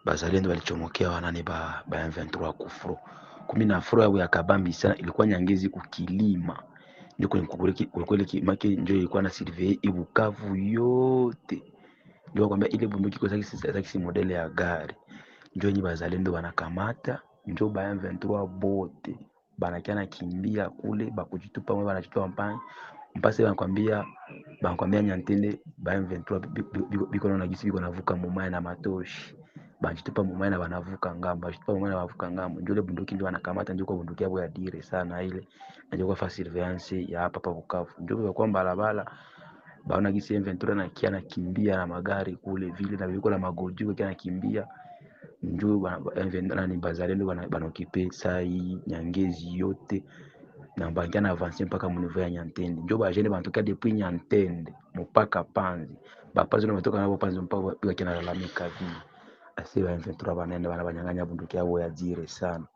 Bazalendo walichomokea wanani ba M23 ku front kumi na front yabo ya kabambi sana ilikuwa Nyangezi kukilima, ndio kweli make ndio ilikuwa na surveiller Ibukavu yote. Ndio kwamba ile bunduki kwa sasa modele ya gari njo yenye bazalendo banakamata, njo ba M23 bote banakia na kimbia kule bakujitupa mwe banajitupa mpani mpase banakwambia Nyantende ba M23 biko na gisi biko navuka mumaya na matoshi, banajitupa mumaya na banavuka ngambo, banajitupa mumaya na banavuka ngambo. Njo ile bunduki njo banakamata, njo kwa bunduki yabo ya dire sana ile njo kwa fa surveillance ya hapa pa Bukavu, njo kwa balabala baona gisi M23 na kia nakimbia na magari kule vile na biko na magodi kia nakimbia, njo nani bazalendo banaokipe sai Nyangezi yote na bankia na avancer mpaka mu niveau ya Nyantende. Njo bajene banatoka depuis Nyantende mpaka Panzi, bapanzi na batoka nabo Panzi mpaka bika kinalalamika vile ase ba M23 banaenda bana banyang'anya bunduki yabo ya dire sana.